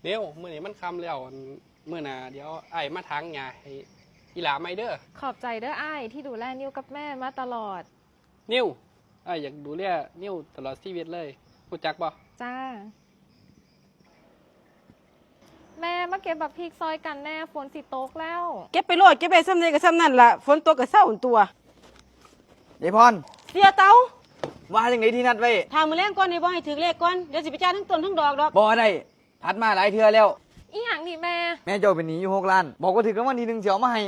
ນິວ, ມື້ນີ້ມັນຄ່ຳແລ້ວ, ອັນ ມື້ໜ້າດຽວອ້າຍມາຖາງຫຍ້າໃຫ້ອີ່ຫຼ້າໃໝ່ເດີ. ຂອບໃຈເດີອ້າຍ ທີ່ດູແລນິວກັບແມ່ມາຕະຫຼອດ. ນິວ, ອ້າຍຢາກດູແລນິວຕະຫຼອດຊີວິດເລີຍ, ຮູ້ຈັກບໍ່? ຈ້າ. ແມ່, ມາເກັບບັກພິກຊ່ອຍກັນແດ່, ຝົນຊິຕົກແລ້ວ. ເກັບໄປໂລດ, ເກັບໄດ້ສ່ຳໃດກໍສ່ຳນັ້ນລະ, ຝົນຕົກກໍເຊົາຫັ້ນຕົວະ. ຍາຍພອນ. ເສຍເຕົາ. ວ່າຈັ່ງໃດທີ່ນັດໄວ້? ຖ້າມື້ແລງກ່ອນນີ້ ບໍ່ໃຫ້ຖືກເລກກ່ອນ, ດຽວຊິໄປຈ່າຍທັງຕົ້ນທັງດອກດອກ. ບໍ່ໄດ້, ຜັດມາຫຼາຍເທື່ອແລ້ວ. ອີ່ຫຍັງນີ້ແມ່? ແມ່ເຈົ້າເປັນໜີ້ຢູ່ຫົກລ້ານ, ບອກວ່າຖືກລາງວັນທີໜຶ່ງຊິເອົາມາໃຫ້.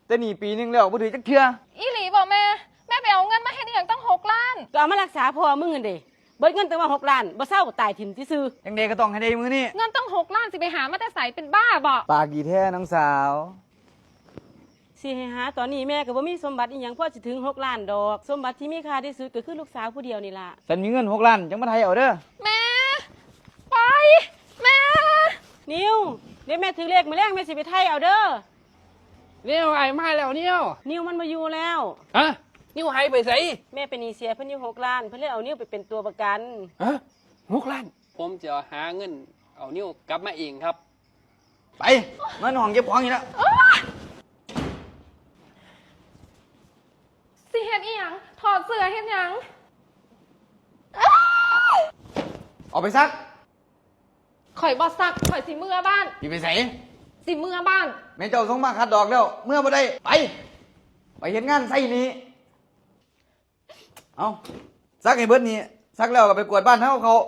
ແຕ່ນີ້ປີໜຶ່ງແລ້ວ ບໍ່ຖືກຈັກເທື່ອ. ອີ່ຫຼີບໍແມ່? ແມ່ໄປເອົາເງິນມາເຮັດອີ່ຫຍັງຕັ້ງຫົກລ້ານ? ກໍເອົາມາລັກສາພໍ່ມຶງຫັ້ນເດ. ເບິດເງິນຕັ້ງວ່າຫົກລ້ານ, ບໍ່ເຊົາກໍຕາຍຖິ້ມຊື່ໆ. ຈັ່ງໃດກໍຕ້ອງໃຫ້ໄດ້ມື້ນີ້. ເງິນຕັ້ງຫົກລ້ານ ຊິໄປຫາມາແຕ່ໃສ? ເປັນບ້າບໍ? ປາກດີແທ້ນ້ອງສາວ. ຊິໃຫ້ຫາຕອນນີ້ແມ່ກໍບໍ່ມີສົມບັດອີ່ຫຍັງພໍຊິເຖິງຫົກລ້ານດອກ. ສົມບັດທີ່ມີຄ່າທີ່ສຸດກໍຄືລູກສາວຜູ້ດຽວນີ້ລະ. ຄັນມີເງິນຫົກລ້ານ ຈັ່ງມາໄຖ່ເອົາເດີ. ແມ່! ໄປ! ແມ່! ນິວ! ດຽວແມ່ຖືກເລກ ມື້ແລງແມ່ຊິໄປໄຖ່ເອົາເດີ. ນິວ, ອ້າຍມາແລ້ວ, ນິວ. ນິວມັນບໍ່ຢູ່ແລ້ວ. ຮະ? ນິວຫາຍໄປໃສ? ແມ່ເປັນໜີ້ເສຍເພິ່ນຢູ່ຫົກລ້ານ, ເພິ່ນເລີຍເອົານິວໄປເປັນຕົວປະກັນ. ຮະ? ຫົກລ້ານ? ຜົມຈະຫາເງິນເອົານິວກັບມາເອງຄັບ. ໄປ, ມານອນຫ້ອງເກັບຂອງນີ້ລະ. ຊິເຮັດອີ່ຫຍັງ? ຖອດເສື້ອເຮັດຫຍັງ? ເອົາໄປຊັກ. ຂ້ອຍບໍ່ຊັກ, ຂ້ອຍຊິເມືອບ້ານ. ຊິໄປໃສ? ຊິເມືອບ້ານ. ແມ່ເຈົ້າສົ່ງມາຂັດດອກແລ້ວ, ເມືອບໍ່ໄດ້. ໄປ, ໄປເຮັດງານໃຊ້ໜີ້. ເອົາ, ຊັກໃຫ້ເບິດນີ້, ຊັກແລ້ວກໍໄປກວດບ້ານເຮົາເຂົາ.